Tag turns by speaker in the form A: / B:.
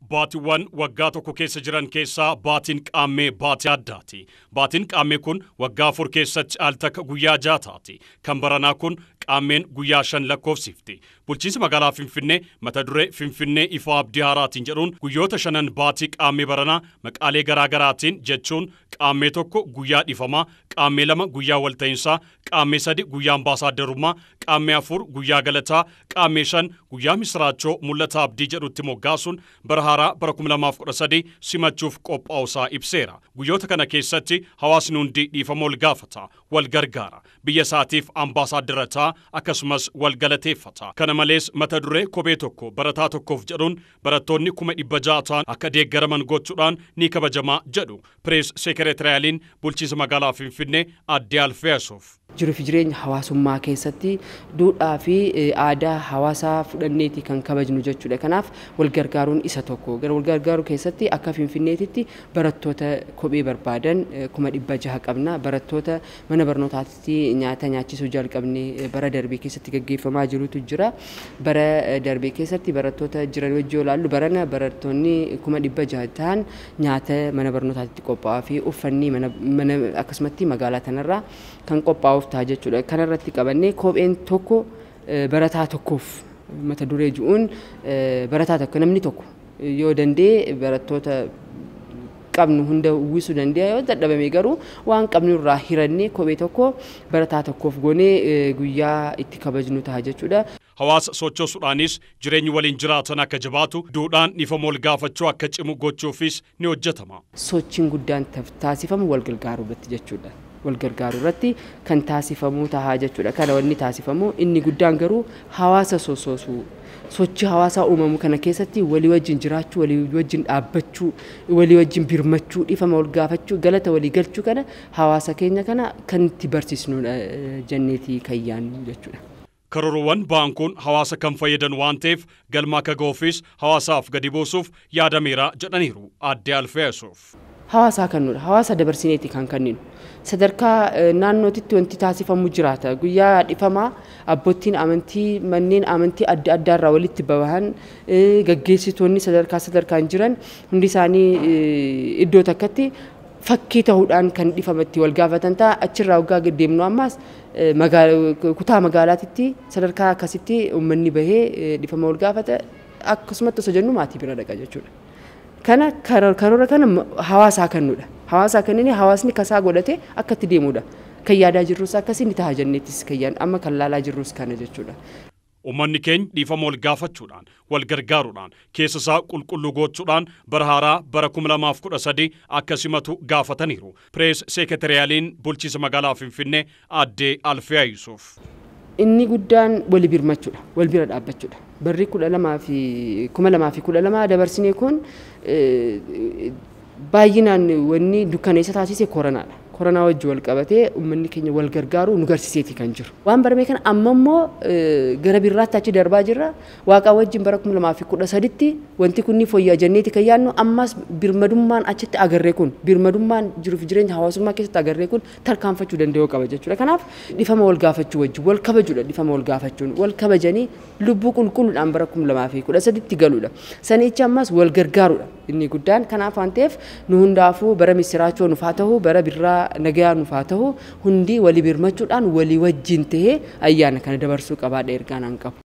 A: Baatiiwwan waggaa tokko keessa jiran keessaa baatiin qaammee baatii addaati. Baatiin qaammee kun waggaa 4 keessatti al takka guyyaa 6 taati. Kan baranaa kun qaammeen guyyaa 5 lakkoofsifti. Bulchiinsi magaalaa Finfinnee mata duree Finfinnee ifa abdii haaraatiin jedhuun guyyoota 5 baatii qaammee baranaa maqaalee garaagaraatiin jechuun qaammee 1 guyyaa dhifamaa, qaammee 2 guyyaa walta'iinsaa, qaammee 3 guyyaa ambaasaadarummaa, qaammee 4 guyyaa galataa, qaammee 5 guyyaa misiraachoo mul'ata abdii jedhutti moggaasuun bara haaraa bara 2013 simachuuf qophaa'uusaa ibseera. Guyyoota kana keessatti hawaasni hundi dhiifama wal gaafata, wal gargaara, biyya isaatiif ambaasaaddara ta'a, akkasumas wal galateeffata. Kana malees mata duree kophee tokko barataa tokkoof jedhuun barattoonni 600,000 ta'an akka deeggaraman gochuudhaan ni kabajamaa jedhu Pirees Sekeretariyaaliin bulchiinsa magaalaa Finfinnee Aadde Alfeesuuf.
B: Jiruuf jireenya hawaasummaa keessatti duudhaa fi aadaa hawaasaa fudhanneeti kan kabajnu jechuudha. Kanaaf wal gargaaruun isa tokko. Gara wal gargaaruu keessatti akka Finfinneetitti barattoota kophee barbaadan 600,000 qabna. Barattoota mana barnootaatti nyaata nyaachisuu jalqabne bara darbee keessatti gaggeeffamaa jirutu jira. Bara darbee keessatti barattoota jiran wajjin ilaallu barana barattoonni 600,000 ta'an nyaata mana barnootaatti qophaa'aa fi uffanni mana akkasumatti magaalaa tanarraa kan qophaa'uuf ta'a jechuudha. Kanarratti qabannee kopheen tokko barataa tokkoof mata duree ji'uun barataa tokko namni tokko yoo danda'e barattoota qabnu hunda uwwisuu danda'a, yoo dadhabame garuu waan qabnu irraa hirannee kophee tokko barataa tokkoof goonee guyyaa itti kabajnu ta'a jechuudha.
A: Hawaasa sochoosuudhaanis jireenyi waliin jiraatan akka jabaatu duudhaan dhiifama wal gaafachuu akka cimu gochuufis ni hojjetama.
B: Sochiin guddaan taasifamu wal gargaaruu irratti jechuudha. Wal gargaaruu irratti kan taasifamu ta'a jechuudha. Kana wanni taasifamu inni guddaan garuu hawaasa sosoosuu, sochii hawaasaa uumamu kana keessatti walii wajjin jiraachuu, walii wajjin dhaabbachuu, walii wajjin birmachuu, dhiifama wal gaafachuu, galata walii galchuu kana hawaasa keenya kana kan itti barsiisnudha jenneetii kan yaadnu jechuudha.
A: Karoorowwan baankuun hawaasa kan fayyadan waan ta'eef galma akka ga'uufis hawaasaaf gadi buusuuf yaadameera jedhaniiru Aadde Alfeesuuf.
B: Hawaasaa kennudha. Hawaasa dabarsineeti kan kenninu. Sadarkaa naannootitti wanti taasifamu jiraata. Guyyaa dhifamaa abboottiin amantii manneen amantii adda addaarraa walitti babahan gaggeessitoonni sadarkaa sadarkaan jiran hundi isaanii iddoo takkatti fakkii ta'uudhaan kan dhifamatti wal gaafatan ta'a. Achirraa waggaa deemnu ammaas kutaa magaalaatitti sadarkaa akkasitti uummanni bahee dhifama wal gaafata. Akkasumatti osoo jennu maatii bira dhaqa jechuudha. Kana karoora kana hawaasaa kennudha. Hawaasaa kennine hawaasni kasaa godhate akka itti deemudha. Kan yaadaa jirrus akkasii ni ta'a jenneettis kan yaadnu amma kan laalaa jirrus kana jechuudha.
A: Uummanni keenya dhiifama wal gaafachuudhaan, wal gargaaruudhaan, keessa isaa qulqulluu gochuudhaan bara haaraa bara 2013 akka simatu gaafataniiru. Pirees Sekeretariyaaliin bulchiinsa magaalaa Finfinnee Aadde Alfiyaa Yuusuf.
B: Inni guddaan wali birmachuudha, wal bira dhaabbachuudha. Barri 2012 dabarsinee kun baay'inaan wanni dukkaneessa taasise koronaadha. Koronaa wajji wal qabatee uummanni keenya wal gargaaruu nu garsiiseeti kan jiru. Waan barame kana amma immoo gara birraatti achi darbaa jirra. Waaqaa wajjin bara 2013tti wanti kun ni fooyya'a jenneeti kan yaadnu. Ammas birmadummaan achitti agarree kun birmadummaan jiruuf jireenya hawaasummaa keessatti agarree kun tarkaanfachuu danda'uu qaba jechuudha. Kanaaf dhifama wal gaafachuu wajjin wal kabajuudha. Dhifama wal gaafachuun wal kabajanii lubbuu qulqulluudhaan bara 2013tti galuudha. Sanichi ammas wal gargaaruudha inni guddaan. Kanaaf waan ta'eef nu hundaafuu bara misiraachoo nuuf haa ta'u, bara birraa nagayaa nuuf haa ta'u, hundi walii birmachuudhaan walii wajjin tahee ayyaana kana dabarsuu qabaadha ergaan an qabu.